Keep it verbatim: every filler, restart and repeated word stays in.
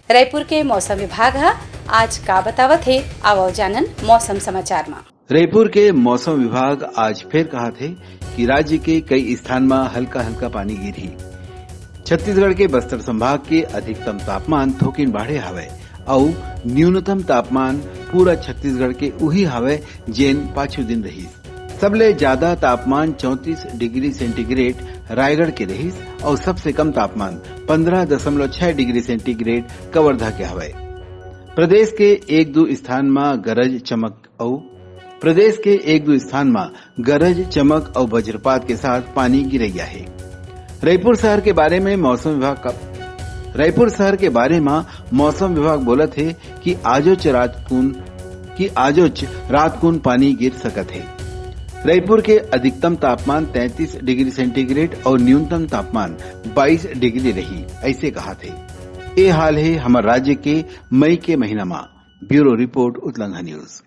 रायपुर के मौसम विभाग ह आज का बतावत हे, आवव जानन मौसम समाचार म। रायपुर के मौसम विभाग आज फेर कहत हे कि राज्य के कई स्थान म हल्का-हल्का पानी गिरही। छत्तीसगढ़ के बस्तर संभाग के अधिकतम तापमान थोकिन बाढ़े हवय अउ न्यूनतम तापमान पूरा छत्तीसगढ़ के उही हवय, जेन पाछू दिन रहिस। सबले ज्यादा तापमान चौंतीस डिग्री सेंटीग्रेड रायगढ़ के रहिस अउ सबसे कम तापमान पंद्रह दशमलव छह डिग्री सेंटीग्रेड कवर्धा के हवय। प्रदेश के एक दू स्थान म गरज चमक अउ प्रदेश के एक दू स्थान म गरज चमक अउ वज्रपात के साथ पानी गिरैया हे। रायपुर शहर के बारे में मौसम विभाग का रायपुर शहर के बारे म मौसम विभाग बोलत हे कि आजोच रात कुन कि आजोच रात कुन पानी गिर सकत हे। रायपुर के अधिकतम तापमान तैंतीस डिग्री सेंटीग्रेड अउ न्यूनतम तापमान बाईस डिग्री रही, अइसे कहत हे। ए हाल हे हमर राज्य के मई के महीना म। Bureau report, Utlangha news.